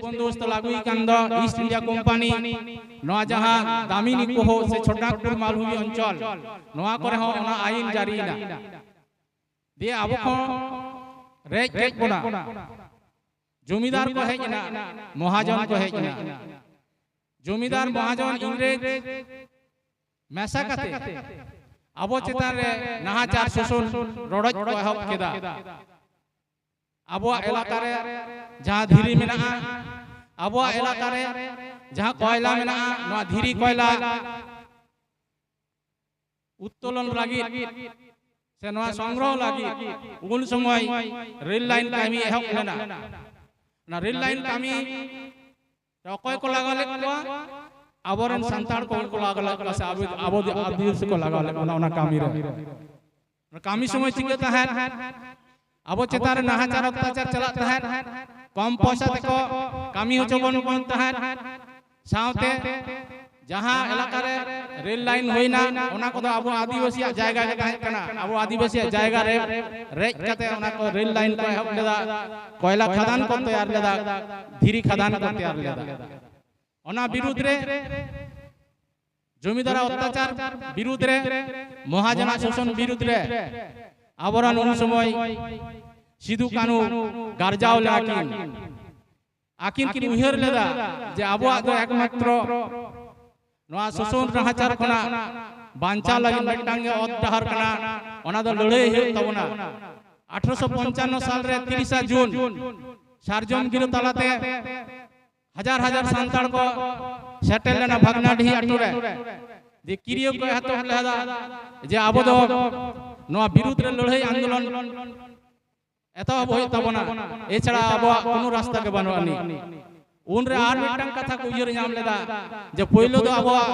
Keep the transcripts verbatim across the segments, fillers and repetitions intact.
ᱵᱚᱱᱫᱳᱵᱚᱥᱛ ᱞᱟᱹᱜᱩᱭ ᱠᱟᱱ ᱫᱚ East India company, ᱱᱚᱣᱟ ᱡᱟᱦᱟᱸ ᱫᱟᱢᱤᱱᱤ ᱠᱚᱦᱚ ᱥᱮ ᱪᱷᱳᱴᱱᱟᱜᱽᱯᱩᱨ ᱢᱟᱞᱵᱷᱩᱢᱤ ᱚᱧᱪᱚᱞ, ᱱᱚᱣᱟ ᱠᱚᱨᱮ ᱦᱚᱸ ᱚᱱᱟ ᱟᱭᱤᱱ ᱡᱟᱹᱨᱤᱭᱮᱱᱟ᱾ ᱫᱤᱭᱮ ᱟᱵᱚ ᱠᱚ ᱨᱮᱡ ᱠᱮᱫ ᱵᱚᱱᱟ, ᱡᱚᱢᱤᱫᱟᱨ ᱠᱚ ᱦᱮᱡ ᱮᱱᱟ, ᱢᱚᱦᱟᱡᱚᱱ ᱠᱚ ᱦᱮᱡ ᱮᱱᱟ, ᱡᱚᱢᱤᱫᱟᱨ ᱢᱚᱦᱟᱡᱚᱱ ᱤᱝᱨᱮᱡᱽ ᱢᱮᱥᱟ ᱠᱟᱛᱮ ᱟᱵᱚ ᱪᱮᱛᱟᱱ ᱨᱮ ᱱᱟᱦᱟᱪᱟᱨ, ᱥᱳᱥᱳᱱ, ᱨᱚᱰᱚᱡ ᱠᱚ ᱮᱦᱚᱵ ᱠᱮᱫᱟ᱾ ᱟᱵᱚᱣᱟᱜ ᱮᱞᱟᱠᱟ ᱨᱮ ᱡᱟᱦᱟᱸ ᱫᱷᱤᱨᱤ ᱢᱮᱱᱟᱜᱼᱟ, ᱟᱵᱚᱣᱟᱜ ᱮᱞᱟᱠᱟ ᱨᱮ ᱡᱟᱦᱟᱸ ᱠᱚᱭᱞᱟ ᱢᱮᱱᱟᱜᱼᱟ, ᱱᱚᱣᱟ ᱫᱷᱤᱨᱤ ᱠᱚᱭᱞᱟ ᱩᱛᱛᱳᱞᱚᱱ ᱞᱟᱹᱜᱤᱫ ᱥᱮ ᱱᱚᱣᱟ ᱥᱚᱝᱜᱨᱚᱦᱚ ᱞᱟᱹᱜᱤᱫ ᱩᱱ ᱥᱚᱢᱚᱭ ᱨᱮᱞ ᱞᱟᱭᱤᱱ ᱠᱟᱹᱢᱤ ᱮᱦᱚᱵ ᱞᱮᱱᱟ᱾ ᱚᱱᱟ ᱨᱮᱞ ᱞᱟᱭᱤᱱ ᱠᱟᱹᱢᱤ ᱨᱮ ᱚᱠᱚᱭ ᱠᱚ ᱞᱟᱜᱟᱣ ᱞᱮᱫ ᱠᱚᱣᱟ? ᱟᱵᱚᱨᱮᱱ ᱥᱟᱱᱛᱟᱲ ᱠᱚᱜᱮ ᱠᱚ ᱞᱟᱜᱟᱣ ᱞᱮᱫ ᱠᱚᱣᱟ, ᱥᱮ ᱟᱵᱚ, ᱟᱵᱚ ᱟᱹᱫᱤᱵᱟᱹᱥᱤ ᱠᱚ ᱞᱟᱜᱟᱣ ᱞᱮᱫ ᱵᱚᱱᱟ ᱚᱱᱟ ᱠᱟᱹᱢᱤ ᱨᱮ᱾ ᱚᱱᱟ ᱠᱟᱹᱢᱤ ᱥᱚᱢᱚᱭ ᱪᱤᱠᱟᱹ ᱛᱟᱦᱮᱸᱫ? ᱟᱵᱚ ᱪᱮᱛᱟᱱ ᱨᱮ ᱱᱟᱦᱟᱪᱟᱨ ᱚᱛᱛᱟᱪᱟᱨ ᱪᱟᱞᱟᱜ ᱛᱟᱦᱮᱸᱫ, ᱠᱚᱢ ᱯᱚᱭᱥᱟ ᱛᱮᱠᱚ ᱠᱟᱹᱢᱤ ᱦᱚᱪᱚ ᱵᱚᱱ, ᱵᱚᱱ ᱛᱟᱦᱮᱸᱫ᱾ ᱥᱟᱶᱛᱮ ᱡᱟᱦᱟᱸ ᱮᱞᱟᱠᱟ ᱨᱮ ᱨᱮᱞ ᱞᱟᱭᱤᱱ ᱦᱩᱭᱱᱟ, ᱚᱱᱟ ᱠᱚᱫᱚ ᱟᱵᱚ ᱟᱹᱫᱤᱵᱟᱹᱥᱤᱭᱟᱜ ᱡᱟᱭᱜᱟ ᱜᱮ ᱛᱟᱦᱮᱸ ᱠᱟᱱᱟ᱾ ᱟᱵᱚ ᱟᱹᱫᱤᱵᱟᱹᱥᱤᱭᱟᱜ ᱡᱟᱭᱜᱟ ᱨᱮ ᱨᱮᱡ ᱠᱟᱛᱮ ᱚᱱᱟ ᱠᱚ ᱨᱮᱞ ᱞᱟᱭᱤᱱ ᱠᱚ ᱮᱦᱚᱵ ᱞᱮᱫᱟ, ᱠᱚᱭᱞᱟ ᱠᱷᱟᱫᱟᱱ ᱠᱚ ᱛᱮᱭᱟᱨ ᱞᱮᱫᱟ, ᱫᱷᱤᱨᱤ ᱠᱷᱟᱫᱟᱱ ᱠᱚ ᱛᱮᱭᱟᱨ ᱞᱮᱫᱟ᱾ ᱚᱱᱟ ᱵᱤᱨᱩᱫᱽ ᱨᱮ, ᱡᱚᱢᱤᱫᱟᱨᱟᱜ ᱚᱛᱛᱟᱪᱟᱨ ᱵᱤᱨᱩᱫᱽ ᱨᱮ, ᱢᱚᱦᱟᱡᱚᱱᱟᱜ ᱥᱳᱥᱳᱱ ᱵᱤᱨᱩᱫᱽ ᱨᱮ ᱟᱵᱚᱨᱮᱱ ᱩᱱ ᱥᱚᱢᱚᱭ ᱥᱤᱫᱩ ᱠᱟᱹᱱᱦᱩ ᱜᱟᱨᱡᱟᱣ ᱞᱮᱱᱟ ᱠᱤᱱ᱾ ᱟᱹᱠᱤᱱ ᱠᱤᱱ ᱩᱭᱦᱟᱹᱨ ᱞᱮᱫᱟ ᱡᱮ ᱟᱵᱚᱣᱟᱜ ᱫᱚ ᱮᱠᱢᱟᱛᱨᱚ ᱱᱚᱣᱟ ᱥᱳᱥᱳᱱ ᱱᱟᱦᱟᱪᱟᱨ ᱠᱷᱚᱱᱟᱜ ᱵᱟᱧᱪᱟᱣ ᱞᱟᱹᱜᱤᱫ ᱢᱤᱫᱴᱟᱝ ᱜᱮ ᱚᱛ ᱰᱟᱦᱟᱨ ᱠᱟᱱᱟ, ᱚᱱᱟ ᱫᱚ ᱞᱟᱹᱲᱦᱟᱹᱭ ᱦᱩᱭᱩᱜ ᱛᱟᱵᱚᱱᱟ᱾ ᱟᱴᱷᱨᱚᱥᱚ ᱯᱚᱧᱪᱟᱱᱱᱚ ᱥᱟᱞ ᱨᱮ ᱛᱤᱨᱤᱥᱟ ᱡᱩᱱ ᱥᱟᱨᱡᱚᱢ ᱜᱤᱨᱟᱹ ᱛᱟᱞᱟᱛᱮ ᱦᱟᱡᱟᱨ ᱦᱟᱡᱟᱨ ᱥᱟᱱᱛᱟᱲ ᱠᱚ ᱥᱮᱴᱮᱨ ᱞᱮᱱᱟ ᱵᱷᱟᱜᱽᱱᱟᱰᱤᱦᱤ ᱟᱹᱛᱩ ᱨᱮ᱾ ᱡᱮ ᱠᱤᱨᱤᱭᱟᱹ ᱠᱚ ᱮᱛᱚᱦᱚᱵ ᱞᱮᱫᱟ ᱡᱮ ᱟᱵᱚ ᱫᱚ ᱱᱚᱣᱟ ᱵᱤᱨᱩᱫᱽ ᱨᱮ ᱞᱟᱹᱲᱦᱟᱹᱭ ᱟᱱᱫᱳᱞᱚᱱ ᱮᱛᱚᱦᱚᱵ ᱦᱩᱭᱩᱜ ᱛᱟᱵᱚᱱᱟ, ᱮᱪᱷᱟᱲᱟ ᱟᱵᱚᱣᱟᱜ ᱠᱳᱱᱳ ᱨᱟᱥᱛᱟ ᱜᱮ ᱵᱟᱹᱱᱩᱜ ᱟᱹᱱᱤᱡ᱾ ᱩᱱᱨᱮ ᱟᱨ ᱢᱤᱫᱴᱟᱝ ᱠᱟᱛᱷᱟ ᱠᱚ ᱩᱭᱦᱟᱹᱨ ᱧᱟᱢ ᱞᱮᱫᱟ ᱡᱮ ᱯᱳᱭᱞᱳ ᱫᱚ ᱟᱵᱚᱣᱟᱜ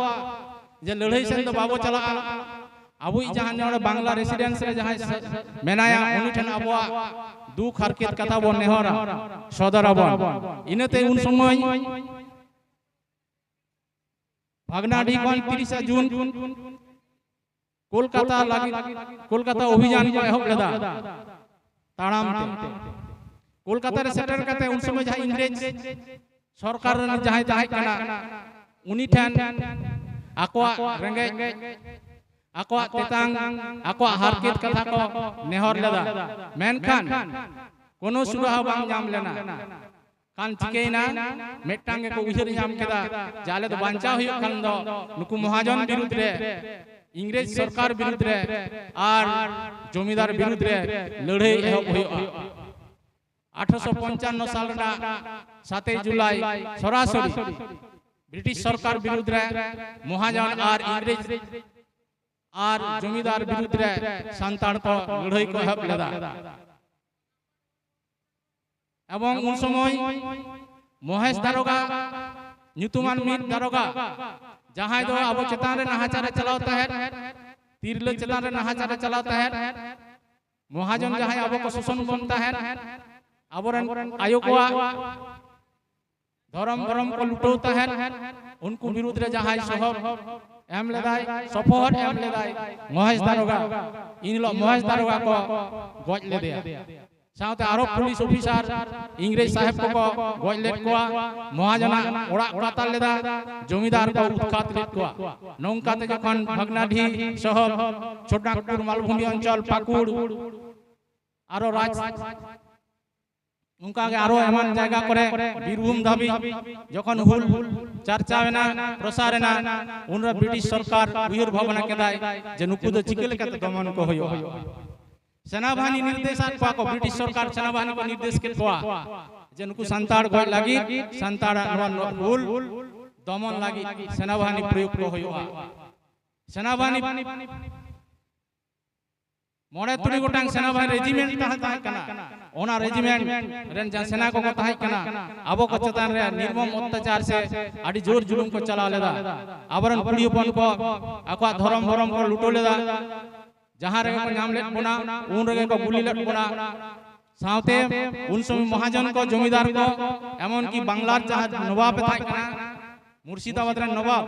ᱡᱮ ᱞᱟᱹᱲᱦᱟᱹᱭ ᱥᱮᱱ ᱫᱚ ᱵᱟᱵᱚ ᱪᱟᱞᱟᱜᱼᱟ, ᱟᱵᱚᱭᱤᱡ ᱡᱟᱦᱟᱸ ᱱᱚᱰᱮ ᱵᱟᱝᱞᱟ ᱨᱮᱥᱤᱰᱮᱱᱥ ᱨᱮ ᱡᱟᱦᱟᱸᱭ ᱥᱮ-, ᱢᱮᱱᱟᱭᱟ, ᱩᱱᱤ ᱴᱷᱮᱱ ᱟᱵᱚᱣᱟᱜ ᱫᱩᱠ ᱦᱟᱨᱠᱮᱛ ᱠᱟᱛᱷᱟ ᱵᱚᱱ ᱱᱮᱦᱚᱨᱟ, ᱥᱚᱫᱚᱨᱟᱵᱚᱱ᱾ ᱤᱱᱟᱹᱛᱮ ᱩᱱ ᱥᱚᱢᱚᱭ ᱵᱷᱟᱜᱽᱱᱟᱰᱤ ᱠᱷᱚᱱ ᱛᱤᱨᱤᱥᱟ ᱡᱩᱱ ᱠᱳᱞᱠᱟᱛᱟ ᱞᱟᱹᱜᱤᱫ, ᱠᱳᱞᱠᱟᱛᱟ ᱚᱵᱷᱤᱡᱟᱱ ᱠᱚ ᱮᱦᱚᱵ ᱞᱮᱫᱟ ᱛᱟᱲᱟᱢ ᱛᱮ᱾ ᱠᱳᱞᱠᱟᱛᱟ ᱨᱮ ᱥᱮᱴᱮᱨ ᱠᱟᱛᱮ ᱩᱱ ᱥᱚᱢᱚᱭ ᱡᱟᱦᱟᱸ ᱤᱝᱨᱮᱡᱽ ᱥᱚᱨᱠᱟᱨ ᱨᱮᱱ ᱡᱟᱦᱟᱸᱭ ᱛᱟᱦᱮᱸ ᱠᱟᱱᱟ, ᱩᱱᱤ ᱴᱷᱮᱱ ᱟᱠᱚᱣᱟᱜ ᱨᱮᱸᱜᱮᱡ, ᱟᱠᱚᱣᱟᱜ ᱛᱮᱛᱟᱝ, ᱟᱠᱚᱣᱟᱜ ᱦᱟᱨᱠᱮᱛ ᱠᱟᱛᱷᱟ ᱠᱚ ᱱᱮᱦᱚᱨ ᱞᱮᱫᱟ᱾ ᱢᱮᱱᱠᱷᱟᱱ ᱠᱳᱱᱳ ᱥᱩᱨᱟᱦᱟ ᱵᱟᱝ ᱧᱟᱢ ᱞᱮᱱᱟ᱾ ᱠᱷᱟᱱ ᱪᱤᱠᱟᱹᱭᱮᱱᱟ? ᱢᱤᱫᱴᱟᱝ ᱜᱮᱠᱚ ᱩᱭᱦᱟᱹᱨ ᱧᱟᱢ ᱠᱮᱫᱟ ᱡᱮ ᱟᱞᱮ ᱫᱚ ᱵᱟᱧᱪᱟᱣ ᱦᱩᱭᱩᱜ ᱠᱷᱟᱱ ᱫᱚ ᱱᱩᱠᱩ ᱢᱚᱦᱟᱡᱚᱱ ᱵᱤᱨᱩᱫᱽ ᱨᱮ, ᱤᱝᱨᱮᱡᱽ ᱥᱚᱨᱠᱟᱨ ᱵᱤᱨᱩᱫᱽ ᱨᱮ ᱟᱨ ᱡᱚᱢᱤᱫᱟᱨ ᱵᱤᱨᱩᱫᱽ ᱨᱮ ᱞᱟᱹᱲᱦᱟᱹᱭ ᱮᱦᱚᱵ ᱦᱩᱭᱩᱜᱼᱟ᱾ ᱟᱴᱷᱨᱚᱥᱚ ᱯᱚᱧᱪᱟᱱᱱᱚ ᱥᱟᱞ ᱨᱮᱱᱟᱜ ᱥᱟᱛᱮᱭ ᱡᱩᱞᱟᱭ ᱥᱚᱨᱟᱥᱚᱨᱤ ᱵᱨᱤᱴᱤᱥ ᱥᱚᱨᱠᱟᱨ ᱵᱤᱨᱩᱫᱽ ᱨᱮ ᱢᱚᱦᱟᱡᱚᱱ ᱟᱨ ᱤᱝᱨᱮᱡᱽ ᱟᱨ ᱡᱚᱢᱤᱫᱟᱨ ᱵᱤᱨᱩᱫᱽ ᱨᱮ ᱥᱟᱱᱛᱟᱲ ᱠᱚ ᱞᱟᱹᱲᱦᱟᱹᱭ ᱠᱚ ᱮᱦᱚᱵ ᱞᱮᱫᱟ᱾ ᱮᱵᱚᱝ ᱩᱱ ᱥᱚᱢᱚᱭ ᱢᱚᱦᱮᱥ ᱫᱟᱨᱚᱜᱟ ᱧᱩᱛᱩᱢᱟᱱ ᱢᱤᱫ ᱫᱟᱨᱚᱜᱟ, ᱡᱟᱦᱟᱸᱭ ᱫᱚ ᱟᱵᱚ ᱪᱮᱛᱟᱱ ᱨᱮ ᱱᱟᱦᱟᱪᱟᱨ ᱮ ᱪᱟᱞᱟᱣ ᱛᱟᱦᱮᱸᱫ, ᱛᱤᱨᱞᱟᱹ ᱪᱮᱛᱟᱱ ᱨᱮ ᱱᱟᱦᱟᱪᱟᱨ ᱮ ᱪᱟᱞᱟᱣ ᱛᱟᱦᱮᱸᱫ, ᱢᱚᱦᱟᱡᱚᱱ ᱡᱟᱦᱟᱸᱭ ᱟᱵᱚ ᱠᱚ ᱥᱳᱥᱚᱱ ᱵᱚᱱ ᱛᱟᱦᱮᱸᱫ, ᱟᱵᱚᱨᱮᱱ ᱟᱭᱳ ᱠᱚᱣᱟᱜ ᱫᱷᱚᱨᱚᱢ ᱵᱚᱨᱚᱢ ᱠᱚ ᱞᱩᱴᱟᱹᱣ ᱛᱟᱦᱮᱸᱫ, ᱩᱱᱠᱩ ᱵᱤᱨᱩᱫᱽ ᱨᱮ ᱡᱟᱦᱟᱸᱭ ᱥᱚᱦᱚᱫ ᱮᱢ ᱞᱮᱫᱟᱭ, ᱥᱚᱯᱚᱦᱚᱫ ᱮᱢ ᱞᱮᱫᱟᱭ, ᱢᱚᱦᱮᱥ ᱫᱟᱨᱚᱜᱟ, ᱤᱱ ᱦᱤᱞᱳᱜ ᱢᱚᱦᱮᱥ ᱫᱟᱨᱚᱜᱟ ᱠᱚ ᱜᱚᱡ ᱞᱮᱫᱮᱭᱟ᱾ ᱥᱟᱶᱛᱮ ᱟᱨᱚ ᱯᱩᱞᱤᱥ ᱚᱯᱷᱤᱥᱟᱨ ᱤᱝᱨᱮᱡᱽ ᱥᱟᱦᱮᱵ ᱠᱚᱠᱚ ᱜᱚᱡ ᱞᱮᱫ ᱠᱚᱣᱟ, ᱢᱚᱦᱟᱡᱚᱱᱟᱜ ᱚᱲᱟᱜ ᱠᱚ ᱟᱛᱟᱨ ᱞᱮᱫᱟ, ᱡᱚᱢᱤᱫᱟᱨ ᱠᱚ ᱩᱛᱠᱷᱟᱛ ᱞᱮᱫ ᱠᱚᱣᱟ᱾ ᱱᱚᱝᱠᱟᱛᱮ ᱡᱚᱠᱷᱚᱱ ᱵᱷᱟᱜᱽᱱᱟᱰᱤᱦᱤ ᱥᱚᱦᱚᱨ, ᱪᱷᱳᱴᱱᱟᱜᱽᱯᱩᱨ, ᱢᱟᱞᱵᱷᱩᱢᱤ ᱚᱧᱪᱚᱞ, ᱯᱟᱠᱩᱲ, ᱟᱨᱚ ᱨᱟᱡᱽ, ᱚᱱᱠᱟᱜᱮ ᱟᱨᱚ ᱮᱢᱟᱱ ᱡᱟᱭᱜᱟ ᱠᱚᱨᱮ, ᱵᱤᱨᱵᱷᱩᱢ ᱫᱷᱟᱹᱵᱤᱡ ᱡᱚᱠᱷᱚᱱ ᱦᱩᱞ ᱪᱟᱨᱪᱟᱣ ᱮᱱᱟ, ᱯᱨᱚᱥᱟᱨ ᱮᱱᱟ, ᱩᱱᱨᱮ ᱵᱨᱤᱴᱤᱥ ᱥᱚᱨᱠᱟᱨ ᱩᱭᱦᱟᱹᱨ ᱵᱷᱟᱵᱽᱱᱟ ᱠᱮᱫᱟᱭ ᱡᱮ ᱱᱩᱠᱩ ᱫᱚ ᱪᱤᱠᱟᱹ ᱞᱮᱠᱟᱛᱮ ᱫᱚᱢᱚᱱ ᱠᱚ ᱦᱩᱭᱩᱜᱼᱟ᱾ ᱥᱮᱱᱟᱵᱟᱦᱤᱱᱤ ᱱᱤᱨᱫᱮᱥ ᱟᱫ ᱠᱚᱣᱟ ᱠᱚ, ᱵᱨᱤᱴᱤᱥ ᱥᱚᱨᱠᱟᱨ ᱥᱮᱱᱟᱵᱟᱦᱤᱱᱤ ᱠᱚ ᱱᱤᱨᱫᱮᱥ ᱠᱮᱫ ᱠᱚᱣᱟ ᱡᱮ ᱱᱩᱠᱩ ᱥᱟᱱᱛᱟᱲ ᱜᱚᱡ ᱞᱟᱹᱜᱤᱫ, ᱥᱟᱱᱛᱟᱲᱟᱜ ᱱᱚᱣᱟ ᱦᱩᱞ ᱫᱚᱢᱚᱱ ᱞᱟᱹᱜᱤᱫ ᱥᱮᱱᱟᱵᱟᱦᱤᱱᱤ ᱯᱨᱚᱭᱳᱜᱽ ᱠᱚ ᱦᱩᱭᱩᱜᱼᱟ᱾ ᱥᱮᱱᱟᱵᱟᱦᱤᱱᱤ ᱢᱚᱬᱮ ᱛᱩᱨᱩᱭ ᱜᱚᱴᱟᱝ ᱥᱮᱱᱟᱵᱟᱦᱤᱱᱤ ᱨᱮᱡᱤᱢᱮᱱᱴ ᱛᱟᱦᱮᱸ, ᱛᱟᱦᱮᱸ ᱠᱟᱱᱟ᱾ ᱚᱱᱟ ᱨᱮᱡᱤᱢᱮᱱᱴ ᱨᱮᱱ ᱡᱟᱦᱟᱸ ᱥᱮᱱᱟ ᱠᱚᱠᱚ ᱛᱟᱦᱮᱸ ᱠᱟᱱᱟ, ᱟᱵᱚ ᱠᱚ ᱪᱮᱛᱟᱱ ᱨᱮ ᱱᱤᱨᱢᱚᱢ ᱚᱛᱛᱟᱪᱟᱨ ᱥᱮ ᱟᱹᱰᱤ ᱡᱳᱨ ᱡᱩᱞᱩᱢ ᱠᱚ ᱪᱟᱞᱟᱣ ᱞᱮᱫᱟ᱾ ᱟᱵᱚᱨᱮᱱ ᱠᱩᱲᱤ ᱦᱚᱯᱚᱱ ᱠᱚ ᱟᱠᱚᱣᱟᱜ ᱫᱷᱚᱨᱚᱢ ᱵᱚᱨᱚᱢ ᱠᱚ ᱞᱩᱴᱟᱹᱣ ᱞᱮᱫᱟ᱾ ᱡᱟᱦᱟᱸ ᱨᱮᱜᱮ ᱠᱚ ᱧᱟᱢ ᱞᱮᱫ ᱵᱚᱱᱟ, ᱩᱱ ᱨᱮᱜᱮ ᱠᱚ ᱜᱩᱞᱤ ᱞᱮᱫ ᱵᱚᱱᱟ᱾ ᱥᱟᱶᱛᱮ ᱩᱱ ᱥᱚᱢᱚᱭ ᱢᱚᱦᱟᱡᱚᱱ ᱠᱚ, ᱡᱚᱢᱤᱫᱟᱨ ᱠᱚ, ᱮᱢᱚᱱᱠᱤ ᱵᱟᱝᱞᱟᱨ ᱡᱟᱦᱟᱸ ᱱᱚᱵᱟᱵ ᱮ ᱛᱟᱦᱮᱸ ᱠᱟᱱᱟ, ᱢᱩᱨᱥᱤᱫᱟᱵᱟᱫᱽ ᱨᱮᱱ ᱱᱚᱵᱟᱵ,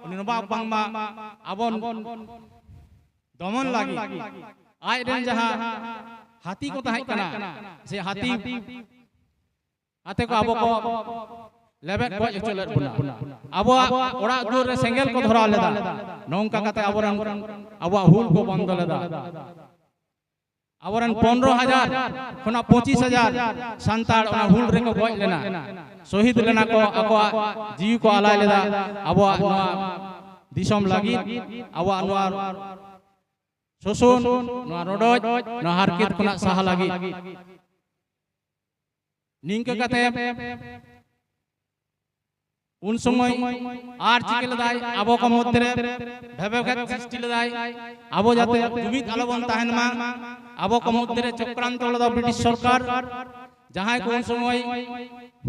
ᱩᱱᱤ ᱱᱚᱵᱟᱵ ᱵᱟᱝᱢᱟ ᱟᱵᱚ ᱫᱚᱢᱚᱱ ᱞᱟᱹᱜᱤᱫ ᱟᱡ ᱨᱮᱱ ᱡᱟᱦᱟᱸ ᱦᱟᱹᱛᱤ ᱠᱚ ᱛᱟᱦᱮᱸ ᱠᱟᱱᱟ, ᱥᱮ ᱦᱟᱹᱛᱤ ᱟᱛᱮ ᱠᱚ ᱟᱵᱚ ᱠᱚ ᱞᱮᱵᱮᱫ ᱜᱚᱡ ᱦᱚᱪᱚ ᱞᱮᱫ ᱵᱚᱱᱟ᱾ ᱟᱵᱚᱣᱟᱜ ᱚᱲᱟᱜ ᱫᱩᱣᱟᱹᱨ ᱨᱮ ᱥᱮᱸᱜᱮᱞ ᱠᱚ ᱫᱷᱚᱨᱟᱣ ᱞᱮᱫᱟ᱾ ᱱᱚᱝᱠᱟ ᱠᱟᱛᱮ ᱟᱵᱚᱨᱮᱱ, ᱟᱵᱚᱣᱟᱜ ᱦᱩᱞ ᱠᱚ ᱵᱚᱱᱫᱚ ᱞᱮᱫᱟ᱾ ᱟᱵᱚᱨᱮᱱ ᱯᱚᱱᱨᱚ ᱦᱟᱡᱟᱨ ᱠᱷᱚᱱᱟᱜ ᱯᱚᱸᱪᱤᱥ ᱦᱟᱡᱟᱨ ᱥᱟᱱᱛᱟᱲ ᱚᱱᱟ ᱦᱩᱞ ᱨᱮᱠᱚ ᱜᱚᱡ ᱞᱮᱱᱟ, ᱥᱚᱦᱤᱫ ᱞᱮᱱᱟ ᱠᱚ, ᱟᱠᱚᱣᱟᱜ ᱡᱤᱣᱤ ᱠᱚ ᱟᱞᱟᱭ ᱞᱮᱫᱟ ᱟᱵᱚᱣᱟᱜ ᱱᱚᱣᱟ ᱫᱤᱥᱚᱢ ᱞᱟᱹᱜᱤᱫ, ᱟᱵᱚᱣᱟᱜ ᱱᱚᱣᱟ ᱥᱳᱥᱳᱱ, ᱱᱚᱣᱟ ᱨᱚᱰᱚᱡ, ᱱᱚᱣᱟ ᱦᱟᱨᱠᱮᱛ ᱠᱷᱚᱱᱟᱜ ᱥᱟᱦᱟ ᱞᱟᱹᱜᱤᱫ᱾ ᱱᱤᱝᱠᱟᱹ ᱠᱟᱛᱮ ᱩᱱ ᱥᱚᱢᱚᱭ ᱟᱨ ᱪᱤᱠᱟᱹ ᱞᱮᱫᱟᱭ, ᱟᱵᱚ ᱠᱚ ᱢᱚᱫᱽᱫᱷᱮ ᱨᱮ ᱵᱷᱮᱵᱮᱵᱷᱮᱫ ᱥᱨᱤᱥᱴᱤ ᱞᱮᱫᱟᱭ, ᱟᱵᱚ ᱡᱟᱛᱮ ᱡᱩᱢᱤᱫ ᱟᱞᱚᱵᱚᱱ ᱛᱟᱦᱮᱱ ᱢᱟ᱾ ᱟᱵᱚ ᱠᱚ ᱢᱚᱫᱽᱫᱷᱮ ᱨᱮ ᱪᱚᱠᱨᱟᱱᱛᱚ ᱞᱮᱫᱟ ᱵᱨᱤᱴᱤᱥ ᱥᱚᱨᱠᱟᱨ, ᱡᱟᱦᱟᱸᱭ ᱠᱚ ᱩᱱ ᱥᱚᱢᱚᱭ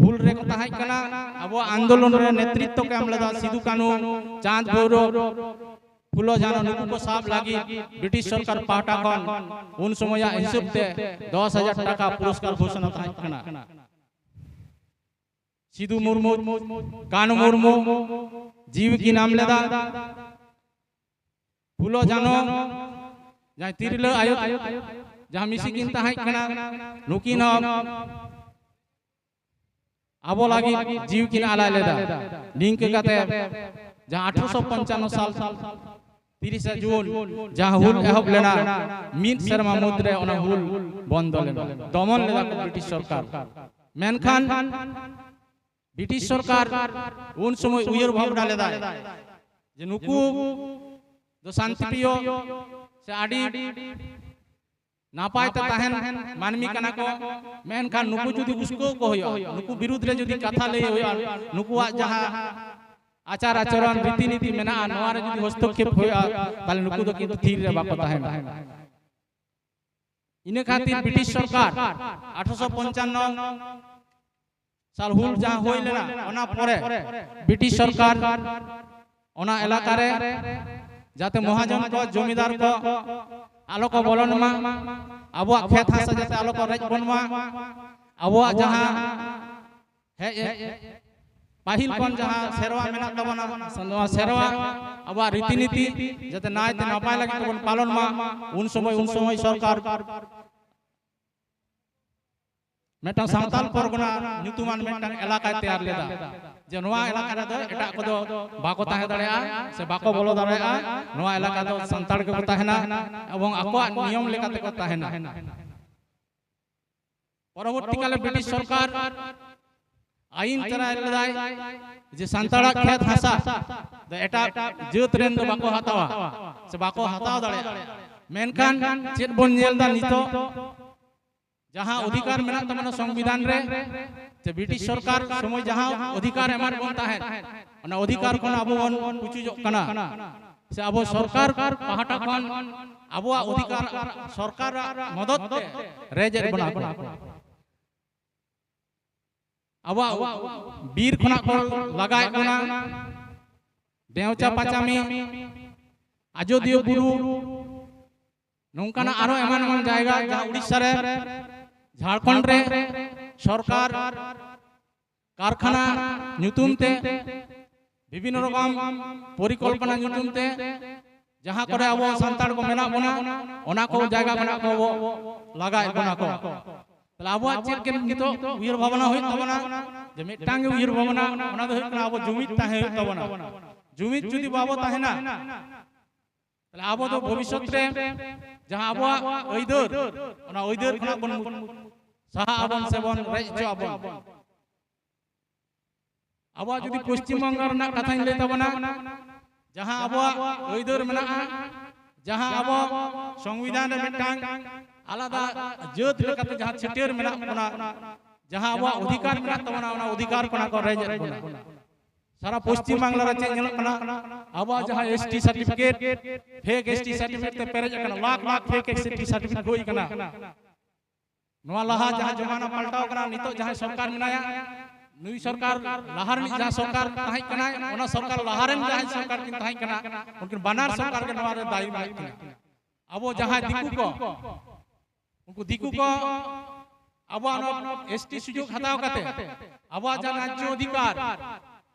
ᱦᱩᱞ ᱨᱮᱠᱚ ᱛᱟᱦᱮᱸ ᱠᱟᱱᱟ, ᱟᱵᱚᱣᱟᱜ ᱟᱱᱫᱳᱞᱚᱱ ᱨᱮ ᱱᱮᱛᱨᱤᱛᱵ ᱠᱚ ᱮᱢ ᱞᱮᱫᱟ, ᱥᱤᱫᱩ ᱠᱟᱹᱱᱦᱩ, ᱪᱟᱸᱫᱽ ᱵᱷᱳᱭᱨᱳᱵ, ᱯᱷᱩᱞᱳ ᱡᱷᱟᱱᱳ, ᱱᱩᱠᱩ ᱠᱚ ᱥᱟᱵ ᱞᱟᱹᱜᱤᱫ ᱵᱨᱤᱴᱤᱥ ᱥᱚᱨᱠᱟᱨ ᱯᱟᱦᱴᱟ ᱠᱷᱚᱱ ᱩᱱ ᱥᱚᱢᱚᱭᱟᱜ ᱦᱤᱥᱟᱹᱵ ᱛᱮ ᱫᱚᱥ ᱦᱟᱡᱟᱨ ᱴᱟᱠᱟ ᱯᱩᱨᱚᱥᱠᱟᱨ ᱜᱷᱳᱥᱚᱱᱟ ᱛᱟᱦᱮᱸ ᱠᱟᱱᱟ᱾ ᱥᱤᱫᱩ ᱢᱩᱨᱢᱩ, ᱠᱟᱹᱱᱦᱩ ᱢᱩᱨᱢᱩ ᱡᱤᱣᱤ ᱠᱤᱱ ᱮᱢ ᱞᱮᱫᱟ᱾ ᱯᱷᱩᱞᱳ ᱡᱷᱟᱱᱳ, ᱡᱟᱦᱟᱸᱭ ᱛᱤᱨᱞᱟᱹ ᱟᱭᱳ, ᱡᱟᱦᱟᱸ ᱢᱤᱥᱤ ᱠᱤᱱ ᱛᱟᱦᱮᱸ ᱠᱟᱱᱟ, ᱱᱩᱠᱤᱱ ᱦᱚᱸ ᱟᱵᱚ ᱞᱟᱹᱜᱤᱫ ᱡᱤᱣᱤ ᱠᱤᱱ ᱟᱞᱟᱭ ᱞᱮᱫᱟ᱾ ᱱᱤᱝᱠᱟᱹ ᱠᱟᱛᱮ ᱡᱟᱦᱟᱸ ᱟᱴᱷᱨᱚᱥᱚ ᱯᱚᱧᱪᱟᱱᱱᱚ ᱥᱟᱞ ᱛᱤᱨᱤᱥᱟ ᱡᱩᱱ ᱡᱟᱦᱟᱸ ᱦᱩᱞ ᱮᱦᱚᱵ ᱞᱮᱱᱟ, ᱢᱤᱫ ᱥᱮᱨᱢᱟ ᱢᱩᱫᱽᱨᱮ ᱚᱱᱟ ᱦᱩᱞ ᱵᱚᱱᱫᱚ ᱞᱮᱱᱟ, ᱫᱚᱢᱚᱱ ᱞᱮᱫᱟ ᱠᱚ ᱵᱨᱤᱴᱤᱥ ᱥᱚᱨᱠᱟᱨ᱾ ᱢᱮᱱᱠᱷᱟᱱ ᱵᱨᱤᱴᱤᱥ ᱥᱚᱨᱠᱟᱨ ᱩᱱ ᱥᱚᱢᱚᱭ ᱩᱭᱦᱟᱹᱨ ᱵᱷᱟᱵᱽᱱᱟ ᱞᱮᱫᱟᱭ ᱡᱮ ᱱᱩᱠᱩ ᱫᱚ ᱥᱟᱱᱛᱤᱯᱨᱤᱭᱚ ᱥᱮ ᱟᱹᱰᱤ ᱱᱟᱯᱟᱭ ᱛᱮ ᱛᱟᱦᱮᱱ ᱢᱟᱹᱱᱢᱤ ᱠᱟᱱᱟ ᱠᱚ, ᱢᱮᱱᱠᱷᱟᱱ ᱱᱩᱠᱩ ᱡᱩᱫᱤ ᱩᱥᱠᱟᱹᱣ ᱠᱚ ᱦᱩᱭᱩᱜᱼᱟ, ᱱᱩᱠᱩ ᱵᱤᱨᱩᱫᱽ ᱨᱮ ᱡᱩᱫᱤ ᱠᱟᱛᱷᱟ ᱞᱟᱹᱭ ᱦᱩᱭᱩᱜᱼᱟ, ᱱᱩᱠᱩᱣᱟᱜ ᱡᱟᱦᱟᱸ ᱟᱪᱟᱨ ᱟᱪᱚᱨᱚᱱ ᱨᱤᱛᱤ ᱱᱤᱛᱤ ᱢᱮᱱᱟᱜᱼᱟ, ᱱᱚᱣᱟ ᱨᱮ ᱡᱩᱫᱤ ᱦᱚᱥᱛᱚᱠᱠᱷᱮᱯ ᱦᱩᱭᱩᱜᱼᱟ, ᱛᱟᱦᱞᱮ ᱱᱩᱠᱩ ᱫᱚ ᱠᱤᱱᱛᱩ ᱛᱷᱤᱨ ᱨᱮ ᱵᱟᱠᱚ ᱛᱟᱦᱮᱱᱟ᱾ ᱤᱱᱟᱹ ᱠᱷᱟᱹᱛᱤᱨ ᱵᱨᱤᱴᱤᱥ ᱥᱚᱨᱠᱟᱨ ᱟᱴᱷᱨᱚᱥᱚ ᱯᱚᱧᱪᱟᱱᱱᱚ ᱥᱟᱞ ᱦᱩᱞ ᱡᱟᱦᱟᱸ ᱦᱩᱭ ᱞᱮᱱᱟ, ᱚᱱᱟ ᱯᱚᱨᱮ ᱵᱨᱤᱴᱤᱥ ᱥᱚᱨᱠᱟᱨ ᱚᱱᱟ ᱮᱞᱟᱠᱟ ᱨᱮ ᱡᱟᱛᱮ ᱢᱚᱦᱟᱡᱚᱱ ᱠᱚ, ᱡᱚᱢᱤᱫᱟᱨ ᱠᱚ ᱟᱞᱚ ᱠᱚ ᱵᱚᱞᱚᱱ ᱢᱟ, ᱟᱵᱚᱣᱟᱜ ᱠᱷᱮᱛ ᱦᱟᱥᱟ ᱡᱟᱛᱮ ᱟᱞᱚ ᱠᱚ ᱨᱮᱡ ᱵᱚᱱ ᱢᱟ, ᱟᱵᱚᱣᱟᱜ ᱡᱟᱦᱟᱸ ᱦᱮᱡ ᱯᱟᱹᱦᱤᱞ ᱠᱷᱚᱱ ᱡᱟᱦᱟᱸ ᱥᱮᱨᱣᱟ ᱢᱮᱱᱟᱜ ᱛᱟᱵᱚᱱᱟ, ᱱᱚᱣᱟ ᱥᱮᱨᱣᱟ ᱟᱵᱚᱣᱟᱜ ᱨᱤᱛᱤ ᱱᱤᱛᱤ ᱡᱟᱛᱮ ᱱᱟᱭᱛᱮ ᱱᱟᱯᱟᱭ ᱞᱟᱹᱜᱤᱫ ᱛᱮᱵᱚᱱ ᱯᱟᱞᱚᱱ ᱢᱟ, ᱩᱱ ᱥᱚᱢᱚᱭ, ᱩᱱ ᱥᱚᱢᱚᱭ ᱥᱚᱨᱠᱟᱨ ᱢᱤᱫᱴᱟᱝ ᱥᱟᱱᱛᱟᱲ ᱯᱚᱨᱜᱚᱱᱟ ᱧᱩᱛᱩᱢᱟᱱ ᱢᱤᱫᱴᱟᱝ ᱮᱞᱟᱠᱟᱭ ᱛᱮᱭᱟᱨ ᱞᱮᱫᱟ, ᱡᱮ ᱱᱚᱣᱟ ᱮᱞᱟᱠᱟ ᱨᱮᱫᱚ ᱮᱴᱟᱜ ᱠᱚᱫᱚ ᱵᱟᱠᱚ ᱛᱟᱦᱮᱸ ᱫᱟᱲᱮᱭᱟᱜᱼᱟ ᱥᱮ ᱵᱟᱠᱚ ᱵᱚᱞᱚ ᱫᱟᱲᱮᱭᱟᱜᱼᱟ, ᱱᱚᱣᱟ ᱮᱞᱟᱠᱟ ᱫᱚ ᱥᱟᱱᱛᱟᱲ ᱜᱮᱠᱚ ᱛᱟᱦᱮᱱᱟ ᱮᱵᱚᱝ ᱟᱠᱚᱣᱟᱜ ᱱᱤᱭᱚᱢ ᱞᱮᱠᱟᱛᱮ ᱠᱚ ᱛᱟᱦᱮᱱᱟ᱾ ᱯᱚᱨᱚᱵᱚᱨᱛᱤ ᱠᱟᱞᱮ ᱵᱨᱤᱴᱤᱥ ᱥᱚᱨᱠᱟᱨ ᱟᱭᱤᱱ ᱛᱮᱭᱟᱨ ᱞᱮᱫᱟᱭ ᱡᱮ ᱥᱟᱱᱛᱟᱲᱟᱜ ᱠᱷᱮᱛ ᱦᱟᱥᱟ ᱫᱚ ᱮᱴᱟᱜ ᱡᱟᱹᱛ ᱨᱮᱱ ᱫᱚ ᱵᱟᱠᱚ ᱦᱟᱛᱟᱣᱟ ᱥᱮ ᱵᱟᱠᱚ ᱦᱟᱛᱟᱣ ᱫᱟᱲᱮᱭᱟᱜᱼᱟ᱾ ᱢᱮᱱᱠᱷᱟᱱ ᱪᱮᱫ ᱵᱚᱱ ᱧᱮᱞ ᱮᱫᱟ ᱱᱤᱛᱚᱜ? ᱡᱟᱦᱟᱸ ᱚᱫᱷᱤᱠᱟᱨ ᱢᱮᱱᱟᱜ ᱛᱟᱵᱚᱱᱟ ᱥᱚᱝᱵᱤᱫᱷᱟᱱ ᱨᱮ, ᱥᱮ ᱵᱨᱤᱴᱤᱥ ᱥᱚᱨᱠᱟᱨ ᱥᱚᱢᱚᱭ ᱡᱟᱦᱟᱸ ᱚᱫᱷᱤᱠᱟᱨ ᱮᱢᱟᱫ ᱵᱚᱱ ᱛᱟᱦᱮᱸᱫ, ᱚᱱᱟ ᱚᱫᱷᱤᱠᱟᱨ ᱠᱷᱚᱱ ᱟᱵᱚ ᱵᱚᱱ ᱯᱩᱪᱩᱡᱚᱜ ᱠᱟᱱᱟ, ᱥᱮ ᱟᱵᱚ ᱥᱚᱨᱠᱟᱨ ᱯᱟᱦᱴᱟ ᱠᱷᱚᱱ ᱟᱵᱚᱣᱟᱜ ᱚᱫᱷᱤᱠᱟᱨ ᱥᱚᱨᱠᱟᱨᱟᱜ ᱢᱚᱫᱚᱫ ᱛᱮ ᱨᱮᱡ ᱮᱫ ᱵᱚᱱᱟ ᱠᱚ᱾ ᱟᱵᱚᱣᱟᱜ ᱵᱤᱨ ᱠᱷᱚᱱᱟᱜ ᱠᱚ ᱞᱟᱜᱟᱭᱮᱫ ᱵᱚᱱᱟ᱾ ᱰᱮᱣᱪᱟ ᱯᱟᱪᱟᱢᱤ, ᱟᱡᱚᱫᱤᱭᱟᱹ ᱵᱩᱨᱩ, ᱱᱚᱝᱠᱟᱱᱟᱜ ᱟᱨᱚ ᱮᱢᱟᱱ ᱮᱢᱟᱱ ᱡᱟᱭᱜᱟ, ᱡᱟᱦᱟᱸ ᱩᱲᱤᱥᱥᱟ ᱨᱮ, ᱡᱷᱟᱲᱠᱷᱚᱸᱰ ᱨᱮ ᱥᱚᱨᱠᱟᱨ ᱠᱟᱨᱠᱷᱟᱱᱟ ᱧᱩᱛᱩᱢ ᱛᱮ, ᱵᱤᱵᱷᱤᱱᱱᱚ ᱨᱚᱠᱚᱢ ᱯᱚᱨᱤᱠᱚᱞᱯᱚᱱᱟ ᱧᱩᱛᱩᱢ ᱛᱮ, ᱡᱟᱦᱟᱸ ᱠᱚᱨᱮ ᱟᱵᱚ ᱥᱟᱱᱛᱟᱲ ᱠᱚ ᱢᱮᱱᱟᱜ ᱵᱚᱱᱟ, ᱚᱱᱟ ᱠᱚ ᱡᱟᱭᱜᱟ ᱠᱷᱚᱱᱟᱜ ᱠᱚ ᱞᱟᱜᱟᱭᱮᱫ ᱵᱚᱱᱟ ᱠᱚ᱾ ᱛᱟᱦᱞᱮ ᱟᱵᱚᱣᱟᱜ ᱪᱮᱫ ᱜᱮ ᱱᱤᱛᱚᱜ ᱩᱭᱦᱟᱹᱨ ᱵᱷᱟᱵᱽᱱᱟ ᱦᱩᱭᱩᱜ ᱛᱟᱵᱚᱱᱟ? ᱡᱮ ᱢᱤᱫᱴᱟᱝ ᱜᱮ ᱩᱭᱦᱟᱹᱨ ᱵᱷᱟᱵᱽᱱᱟ, ᱚᱱᱟ ᱫᱚ ᱦᱩᱭᱩᱜ ᱠᱟᱱᱟ ᱟᱵᱚ ᱡᱩᱢᱤᱫ ᱛᱟᱦᱮᱸ ᱦᱩᱭᱩᱜ ᱛᱟᱵᱚᱱᱟ᱾ ᱡᱩᱢᱤᱫ ᱡᱩᱫᱤ ᱵᱟᱵᱚ ᱛᱟᱦᱮᱱᱟ, ᱛᱟᱦᱞᱮ ᱟᱵᱚ ᱫᱚ ᱵᱷᱚᱵᱤᱥᱥᱚᱛ ᱨᱮ ᱡᱟᱦᱟᱸ ᱟᱵᱚᱣᱟᱜ ᱟᱹᱭᱫᱟᱹᱨ, ᱚᱱᱟ ᱟᱹᱭᱫᱟᱹᱨ ᱠᱷᱚᱱᱟᱜ ᱵᱚᱱ ᱥᱟᱦᱟᱜ ᱟᱵᱚᱱ ᱥᱮᱵᱚᱱ ᱨᱮᱡ ᱦᱚᱪᱚ ᱟᱵᱚᱱ᱾ ᱟᱵᱚᱣᱟᱜ ᱡᱩᱫᱤ ᱯᱚᱥᱪᱤᱢ ᱵᱚᱝᱜᱚ ᱨᱮᱱᱟᱜ ᱠᱟᱛᱷᱟᱧ ᱞᱟᱹᱭ ᱛᱟᱵᱚᱱᱟ, ᱡᱟᱦᱟᱸ ᱟᱵᱚᱣᱟᱜ ᱟᱹᱭᱫᱟᱹᱨ ᱢᱮᱱᱟᱜᱼᱟ, ᱡᱟᱦᱟᱸ ᱟᱵᱚ ᱥᱚᱝᱵᱤᱫᱷᱟᱱ ᱨᱮ ᱢᱤᱫᱴᱟᱝ ᱟᱞᱟᱫᱟ ᱡᱟᱹᱛ ᱞᱮᱠᱟᱛᱮ ᱡᱟᱦᱟᱸ ᱪᱷᱟᱹᱴᱭᱟᱹᱨ ᱢᱮᱱᱟᱜ ᱵᱚᱱᱟ, ᱡᱟᱦᱟᱸ ᱟᱵᱚᱣᱟᱜ ᱚᱫᱷᱤᱠᱟᱨ ᱢᱮᱱᱟᱜ ᱛᱟᱵᱚᱱᱟ, ᱚᱱᱟ ᱚᱫᱷᱤᱠᱟᱨ ᱠᱷᱚᱱᱟᱜ ᱠᱚ ᱨᱮᱡ ᱮᱫ ᱵᱚᱱᱟ᱾ ᱥᱟᱨᱟ ᱯᱚᱥᱪᱤᱢ ᱵᱟᱝᱞᱟ ᱨᱮ ᱪᱮᱫ ᱧᱮᱞᱚᱜ ᱠᱟᱱᱟ? ᱟᱵᱚᱣᱟᱜ ᱡᱟᱦᱟᱸ S T certificate, fake S T certificate ᱛᱮ ᱯᱮᱨᱮᱡ ᱟᱠᱟᱱᱟ, lakh lakh fake S T certificate ᱦᱩᱭ ᱟᱠᱟᱱᱟ᱾ ᱱᱚᱣᱟ ᱞᱟᱦᱟ ᱡᱟᱦᱟᱸ ᱡᱚᱢᱟᱱᱟ ᱯᱟᱞᱴᱟᱣ ᱠᱟᱱᱟ, ᱱᱤᱛᱚᱜ ᱡᱟᱦᱟᱸᱭ ᱥᱚᱨᱠᱟᱨ ᱢᱮᱱᱟᱭᱟ, ᱱᱩᱭ ᱥᱚᱨᱠᱟᱨ ᱞᱟᱦᱟ ᱨᱤᱱᱤᱡ ᱡᱟᱦᱟᱸ ᱥᱚᱨᱠᱟᱨ ᱛᱟᱦᱮᱸ ᱠᱟᱱᱟᱭ, ᱚᱱᱟ ᱥᱚᱨᱠᱟᱨ ᱞᱟᱦᱟ ᱨᱮᱱ ᱡᱟᱦᱟᱸᱭ ᱥᱚᱨᱠᱟᱨ ᱠᱤᱱ ᱛᱟᱦᱮᱸ ᱠᱟᱱᱟ, ᱩᱱᱠᱤᱱ ᱵᱟᱱᱟᱨ ᱥᱚᱨᱠᱟᱨ ᱜᱮ ᱱᱚᱣᱟ ᱨᱮ ᱫᱟᱭᱤ ᱢᱮᱱᱟᱜ ᱠᱤᱱᱟ᱾ ᱟᱵᱚ ᱡᱟᱦᱟᱸᱭ ᱫᱤᱠᱩ ᱠᱚ, ᱩᱱᱠᱩ ᱫᱤᱠᱩ ᱠᱚ ᱟᱵᱚᱣᱟᱜ ᱱᱚᱣᱟ S T ᱥᱩᱡᱳᱜᱽ ᱦᱟᱛᱟᱣ ᱠᱟᱛᱮ ᱟᱵᱚᱣᱟᱜ ᱡᱟᱦᱟᱸ ᱨᱟᱡᱽᱡᱚ ᱚᱫᱷᱤᱠᱟᱨ,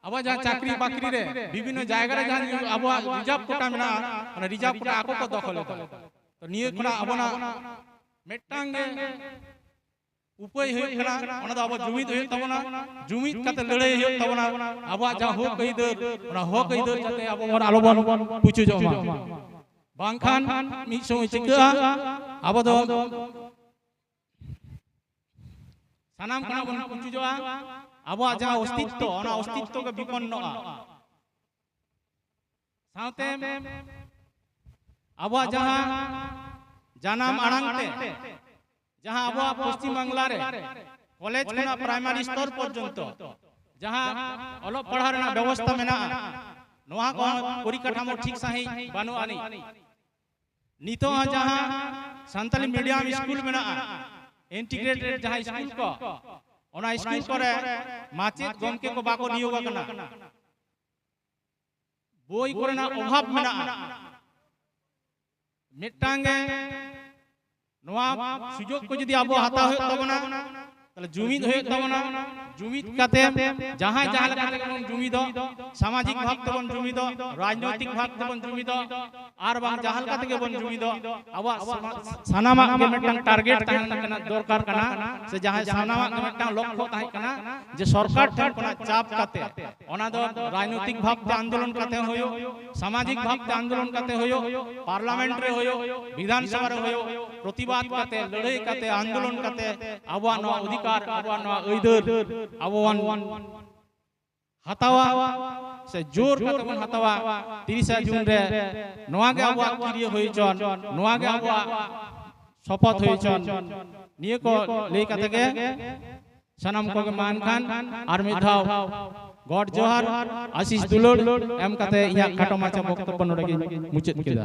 ᱟᱵᱚᱣᱟᱜ ᱡᱟᱦᱟᱸ ᱪᱟᱹᱠᱨᱤ ᱵᱟᱹᱠᱨᱤ ᱨᱮ ᱵᱤᱵᱷᱤᱱᱱᱚ ᱡᱟᱭᱜᱟ ᱨᱮ ᱡᱟᱦᱟᱸ ᱟᱵᱚᱣᱟᱜ reserve quota ᱢᱮᱱᱟᱜᱼᱟ, ᱚᱱᱟ reserve quota ᱟᱠᱚ ᱠᱚ ᱫᱚᱠᱷᱚᱞ ᱮᱫᱟ᱾ ᱛᱚ ᱱᱤᱭᱟᱹ ᱠᱷᱚᱱᱟᱜ ᱟᱵᱚᱱᱟᱜ ᱢᱤᱫᱴᱟᱝ ᱜᱮ ᱩᱯᱟᱹᱭ ᱦᱩᱭᱩᱜ ᱠᱟᱱᱟ, ᱚᱱᱟ ᱫᱚ ᱟᱵᱚ ᱡᱩᱢᱤᱫ ᱦᱩᱭᱩᱜ ᱛᱟᱵᱚᱱᱟ᱾ ᱡᱩᱢᱤᱫ ᱠᱟᱛᱮ ᱞᱟᱹᱲᱦᱟᱹᱭ ᱦᱩᱭᱩᱜ ᱛᱟᱵᱚᱱᱟ᱾ ᱟᱵᱚᱣᱟᱜ ᱡᱟᱦᱟᱸ ᱦᱚᱠ ᱟᱹᱭᱫᱟᱹᱨ, ᱚᱱᱟ ᱦᱚᱠ ᱟᱹᱭᱫᱟᱹᱨ ᱡᱟᱛᱮ ᱟᱵᱚ ᱵᱚᱱ ᱟᱞᱚ ᱵᱚᱱ ᱯᱩᱪᱩᱡᱚᱜ ᱢᱟ, ᱵᱟᱝᱠᱷᱟᱱ ᱢᱤᱫ ᱥᱚᱢᱚᱭ ᱪᱤᱠᱟᱹᱜᱼᱟ, ᱟᱵᱚ ᱫᱚ ᱥᱟᱱᱟᱢ ᱠᱷᱚᱱᱟᱜ ᱵᱚᱱ ᱯᱩᱪᱩᱡᱚᱜᱼᱟ᱾ ᱟᱵᱚᱣᱟᱜ ᱡᱟᱦᱟᱸ ᱚᱥᱛᱤᱛᱛᱚ, ᱚᱱᱟ ᱚᱥᱛᱤᱛᱛᱚ ᱜᱮ ᱵᱤᱯᱚᱱᱱᱚᱜᱼᱟ᱾ ᱥᱟᱶᱛᱮ ᱟᱵᱚᱣᱟᱜ ᱡᱟᱦᱟᱸ ᱡᱟᱱᱟᱢ ᱟᱲᱟᱝ ᱛᱮ, ᱡᱟᱦᱟᱸ ᱟᱵᱚᱣᱟᱜ ᱯᱚᱥᱪᱤᱢ ᱵᱟᱝᱞᱟ ᱨᱮ ᱠᱚᱞᱮᱡᱽ ᱠᱷᱚᱱᱟᱜ ᱯᱨᱟᱭᱢᱟᱨᱤ ᱥᱛᱚᱨ ᱯᱚᱨᱡᱚᱱᱛᱚ ᱡᱟᱦᱟᱸ ᱚᱞᱚᱜ ᱯᱟᱲᱦᱟᱣ ᱨᱮᱱᱟᱜ ᱵᱮᱵᱚᱥᱛᱟ ᱢᱮᱱᱟᱜᱼᱟ, ᱱᱚᱣᱟ ᱠᱚ ᱯᱚᱨᱤᱠᱟᱴᱷᱟᱢᱳ ᱴᱷᱤᱠ ᱥᱟᱺᱦᱤᱡ ᱵᱟᱹᱱᱩᱜ ᱟᱹᱱᱤᱡ᱾ ᱱᱤᱛᱚᱜ ᱦᱚᱸ ᱡᱟᱦᱟᱸ ᱥᱟᱱᱛᱟᱞᱤ ᱢᱤᱰᱤᱭᱟᱢ ᱥᱠᱩᱞ ᱢᱮᱱᱟᱜᱼᱟ, ᱤᱱᱴᱤᱜᱨᱮᱴᱮᱰ ᱡᱟᱦᱟᱸ ᱥᱠᱩᱞ ᱠᱚ, ᱚᱱᱟ ᱥᱠᱩᱞ ᱠᱚᱨᱮ ᱢᱟᱪᱮᱫ ᱜᱚᱢᱠᱮ ᱠᱚ ᱵᱟᱠᱚ ᱱᱤᱭᱳᱜ ᱟᱠᱟᱱᱟ᱾ ᱵᱳᱭ ᱠᱚᱨᱮᱱᱟᱜ ᱚᱵᱷᱟᱵ ᱢᱮᱱᱟᱜᱼᱟ᱾ ᱢᱤᱫᱴᱟᱝ ᱜᱮ ᱱᱚᱣᱟ ᱥᱩᱡᱳᱜᱽ ᱠᱚ ᱡᱩᱫᱤ ᱟᱵᱚ ᱦᱟᱛᱟᱣ ᱦᱩᱭᱩᱜ ᱛᱟᱵᱚᱱᱟ, ᱛᱟᱦᱞᱮ ᱡᱩᱢᱤᱫ ᱦᱩᱭᱩᱜ ᱛᱟᱵᱚᱱᱟ᱾ ᱡᱩᱢᱤᱫ ᱠᱟᱛᱮ ᱡᱟᱦᱟᱸᱭ ᱡᱟᱦᱟᱸ ᱞᱮᱠᱟ ᱛᱮᱜᱮ ᱵᱚᱱ ᱡᱩᱢᱤᱫᱚᱜ, ᱥᱟᱢᱟᱡᱤᱠ ᱵᱷᱟᱵ ᱛᱮᱵᱚᱱ ᱡᱩᱢᱤᱫᱚᱜ, ᱨᱟᱡᱽᱱᱳᱭᱛᱤᱠ ᱵᱷᱟᱵ ᱛᱮᱵᱚᱱ ᱡᱩᱢᱤᱫᱚᱜ, ᱟᱨ ᱵᱟᱝ ᱡᱟᱦᱟᱸ ᱞᱮᱠᱟ ᱛᱮᱜᱮ ᱵᱚᱱ ᱡᱩᱢᱤᱫᱚᱜ, ᱟᱵᱚᱣᱟᱜ ᱥᱟᱢᱟ-, ᱥᱟᱱᱟᱢᱟᱜ ᱜᱮ ᱢᱤᱫᱴᱟᱝ ᱴᱟᱨᱜᱮᱴ ᱛᱟᱦᱮᱱ ᱠᱟᱱᱟ, ᱫᱚᱨᱠᱟᱨ ᱠᱟᱱᱟ, ᱥᱮ ᱡᱟᱦᱟᱸᱭ ᱥᱟᱱᱟᱢᱟᱜ ᱜᱮ ᱢᱤᱫᱴᱟᱝ ᱞᱚᱠᱠᱷᱚ ᱛᱟᱦᱮᱸ ᱠᱟᱱᱟ ᱡᱮ ᱥᱚᱨᱠᱟᱨ ᱴᱷᱮᱱ ᱠᱷᱚᱱᱟᱜ ᱪᱟᱯ ᱠᱟᱛᱮ ᱚᱱᱟ ᱫᱚ ᱨᱟᱡᱽᱱᱳᱭᱛᱤᱠ ᱵᱷᱟᱵ ᱛᱮ ᱟᱱᱫᱳᱞᱚᱱ ᱠᱟᱛᱮ ᱦᱩᱭᱩᱜ, ᱥᱟᱢᱟᱡᱤᱠ ᱵᱷᱟᱵ ᱛᱮ ᱟᱱᱫᱳᱞᱚᱱ ᱠᱟᱛᱮ ᱦᱩᱭᱩᱜ, ᱯᱟᱨᱞᱟᱢᱮᱱᱴ ᱨᱮ ᱦᱩᱭᱩᱜ, ᱵᱤᱫᱷᱟᱱ ᱥᱚᱵᱷᱟ ᱨᱮ ᱦᱩᱭᱩᱜ, ᱯᱨᱚᱛᱤᱵᱟᱫ ᱠᱟᱛᱮ, ᱞᱟᱹᱲᱦᱟᱹᱭ ᱠᱟᱛᱮ, ᱟᱱᱫᱳᱞᱚᱱ ᱠᱟᱛᱮ ᱟᱵᱚᱣᱟᱜ ᱱᱚᱣᱟ ᱚᱫᱷᱤᱠᱟᱨ, ᱟᱵᱚᱣᱟᱜ ᱱᱚᱣᱟ ᱟᱹᱭᱫᱟᱹᱨ ᱟᱵᱚ ᱵᱚᱱ ᱦᱟᱛᱟᱣᱟ, ᱥᱮ ᱡᱳᱨ ᱠᱟᱛᱮ ᱵᱚᱱ ᱦᱟᱛᱟᱣᱟ᱾ ᱛᱤᱨᱤᱥᱟ ᱡᱩᱱ ᱨᱮ ᱱᱚᱣᱟ ᱜᱮ ᱟᱵᱚᱣᱟᱜ ᱠᱤᱨᱤᱭᱟᱹ ᱦᱩᱭ ᱦᱚᱪᱚᱱ, ᱱᱚᱣᱟ ᱜᱮ ᱟᱵᱚᱣᱟᱜ ᱥᱚᱯᱚᱛ ᱦᱩᱭ ᱦᱚᱪᱚᱱ᱾ ᱱᱤᱭᱟᱹ ᱠᱚ ᱞᱟᱹᱭ ᱠᱟᱛᱮ ᱜᱮ ᱥᱟᱱᱟᱢ ᱠᱚᱜᱮ ᱢᱟ ᱮᱱᱠᱷᱟᱱ ᱟᱨ ᱢᱤᱫ ᱫᱷᱟᱣ ᱜᱚᱰ ᱡᱚᱦᱟᱨ, ᱟᱥᱤᱥ ᱫᱩᱞᱟᱹᱲ ᱮᱢ ᱠᱟᱛᱮ ᱤᱧᱟᱹᱜ ᱠᱷᱟᱴᱚ ᱢᱟᱪᱷᱟ ᱵᱚᱠᱛᱚᱵᱵᱚ ᱱᱚᱰᱮ ᱜᱤᱧ ᱢᱩᱪᱟᱹᱫ ᱠᱮᱫᱟ᱾